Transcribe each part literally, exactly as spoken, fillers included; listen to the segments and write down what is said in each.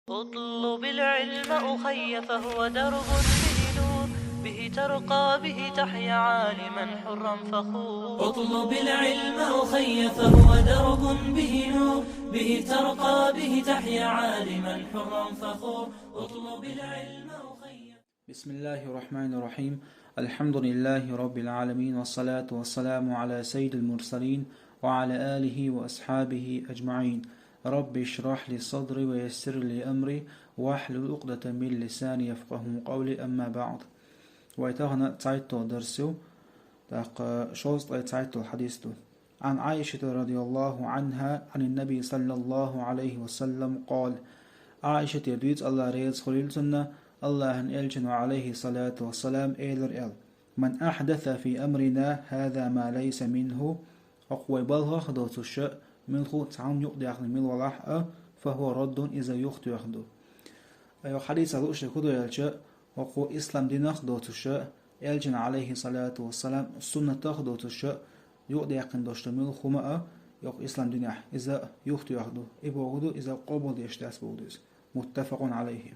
اطلب العلم أخي فهو درب به نور، به ترقى به تحيا عالما حرا فخور. اطلب العلم أخي فهو درب به نور، به ترقى به تحيا عالما حرا فخور. اطلب العلم أخي. بسم الله الرحمن الرحيم. الحمد لله رب العالمين، والصلاة والسلام على سيد المرسلين وعلى آله وأصحابه أجمعين. رب اشرح لي صدري ويسر لي أمري واحلل عقدة من لساني يفقهوا قولي، أما بعد. Вай тахана цхьайттал дарс ю, тӀаккха шовзткъе цхьайттал хьадис ду. عن عائشة رضي الله عنها عن النبي صلى الله عليه وسلم قال: Ӏайшатера дуьйцу, АллахӀ реза хуьлийла цунна, АллахӀан Элчано, عليه الصلاة والسلام, элира аьлла: من أحدث في أمرنا هذا ما ليس منه, хӀокху вай балхах доцуша муьлхха цхьанна юкъадаьккхина мила валахь а, فهو رد, иза юхатоьхна ду. Ай, хьадисах лууш дерг хӀун ду аьлча, хӀокху ислам динах доцуша, Элчан, عليه الصلاة والسلام, суннатах доцуша юкъадаьккхина долуш ду муьлхха хӀума а, хӀокху ислам динехь, иза юхатоьхна ду, и бохург ду, иза къобалдеш дац бохург ду иза. متفق عليه.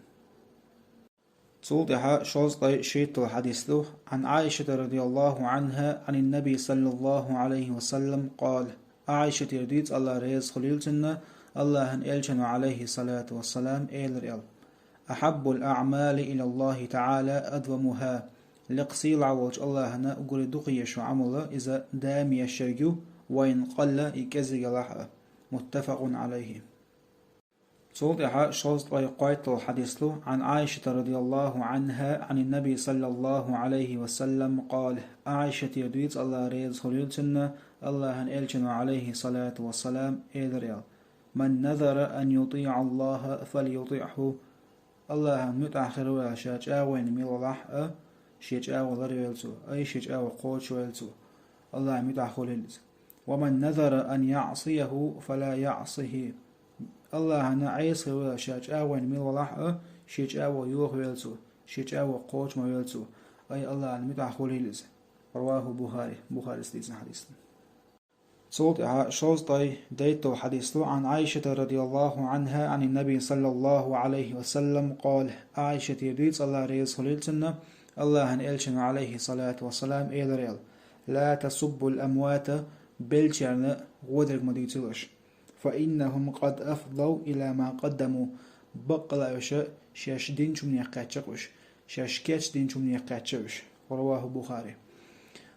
Цул тӀаьхьа шовзткъе шийттал хьадис ду. عن عائشة رضي الله عنها عن النبي صلى الله عليه وسلم قال: Ӏайшатера дуьйцу, АллахӀ реза хуьлийла цунна, АллахӀан Элчано, عليه الصلاة والسلام, элира аьлла: أحب الأعمال إلى الله تعالى أدومها. Лекха сийлахь волчу АллахӀана гури дукха езаш йолу Ӏамал иза даим еш ерг ю, وإن قل, и кӀезиг елахь а. متفق عليه. Цул тӀаьхьа шовзткъе кхойттал хьадис ду. عن عائشة رضي الله عنها عن النبي صلى الله عليه وسلم قال: Ӏайшатера дуьйцу, АллахӀ реза хуьлийла цунна, АллахӀан Элчано, عليه الصلاة والسلام, элира аьлла: من نذر أن يطيع الله فليطعه. АллахӀан муьтӀахь хир ву аьлла ша чӀагӀо йина мила валахь а, шен чӀагӀо ларвойла цо, ай, шен чӀагӀо кхочушвойла цо. АллахӀан муьтӀахь хуьлийла иза. ومن نذر أن يعصيه فلا يعصه. АллахӀана Ӏеса хир ву аьлла ша чӀагӀо йина мила валахь а, шен чӀагӀо йохавойла цо, шен чӀагӀо кхочушвойла цо. Ай, АллахӀан муьтӀахь хуьлийла иза. رواه البخاري. Бухарис дийцина хьадис ду. Цул тӀаьхьа шовзткъе дейттал хьадис ду. عن عائشة رضي الله عنها عن النبي صلى الله عليه وسلم قال: Ӏайшатера дуьйцу, АллахӀ реза хуьлийла цунна, АллахӀан Элчано, عليه الصلاة والسلام, элира аьлла: لا تسبوا الأموات. Беллачарна гӀо дерг ма дуьйцийла аша. فإنهم قد أفضوا إلى ما قدموا. Баккъала уьш шаьш динчу хӀуманех кхаьчна уьш, шаьш кечдинчу хӀуманех кхаьчна уьш. رواه البخاري.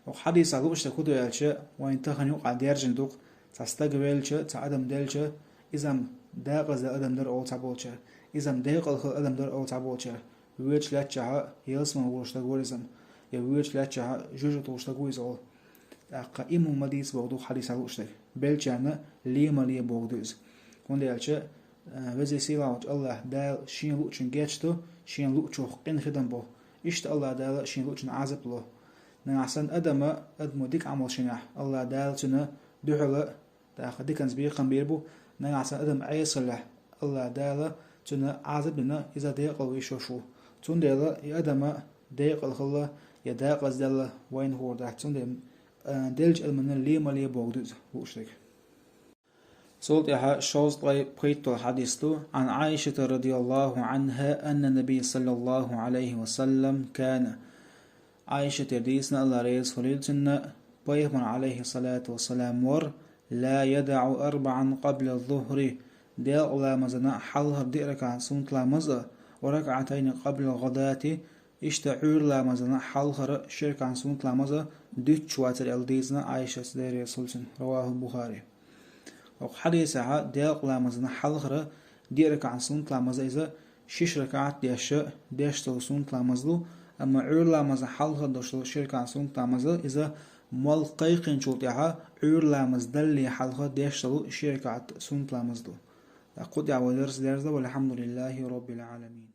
ХӀокху хьадисах лууш дерг хӀун ду аьлча, вайн тахана юкъахь даьржина ду-кх, цхьа стаг велча, цхьа адам делча, иза-м декъаза адам дара олу цхьаболчара, иза-м декъала хилла адам дара олу цхьаболчара. Воьдуш лаьттачохь ялсамане волуш стаг вара иза-м, я воьдуш лаьттачохь жоьжахати волуш стаг ву иза олу. ТӀаккха и хӀума ма дийца бохург ду хьадисах лууш дерг. Беллачарна ле ма ле бохург ду иза. ХӀунда аьлча, а, Веза-Сийлахь волчу АллахӀ Дала Шена луучунна гечду, Шена луучух къинхетам бо. Иштта АллахӀ Дала Шена луучунна Ӏазап ло. Нагахь санна адама, адамо дика Ӏамал йинехь, АллахӀ Дала цуьнан дуьхьал а, тӀаккха диканца бекхам бийр бу, нагахь санна адам Ӏеса хиллехь, АллахӀ Дала цуьнан Ӏазап дина, иза декъала вуьйш йолуш ву. Цундела и адама декъала хилла я декъаза даьлла вайна хуур дац. Цундела, а, деллачу адамна ле ма ле бохург ду иза лууш дерг. Цул тӀаьхьа шовзткъе пхийттал хьадис ду. عن عائشة رضي الله عنها أن النبي صلى الله عليه وسلم كان. Ӏайшатера дийцина, АллахӀ реза хуьлийла цунна, Пайхамар, عليه الصلاة والسلام, вара: لا يدع أربعا قبل الظهر. Делкъа ламазана хьалхара диъ ракаӀат суннат ламаз а, وركعتين قبل الغداة, иштта Ӏуьйра ламазана хьалхара ши ракаӀат суннат ламаз а дуьтуш вацара аьлла дийцина Ӏайшас, Дела реза хуьлийла цунна. رواه البخاري. ХӀокху хьадисехь делкъа ламазана хьалхара диъ ракаӀат суннат ламаз а иза шиш ракаӀат деш, деш долу суннат ламаз ду, амма Ӏуьйра ламазана хьалхара деш долу ши ракаӀат суннат ламаз а иза молла кхайкхинчул тӀаьхьа Ӏуьйра ламаз даллале хьалха деш долу ши ракаӀат суннат ламаз ду. ТӀаккха кху тӀехь вай дарс дерза, والحمد لله رب العالمين.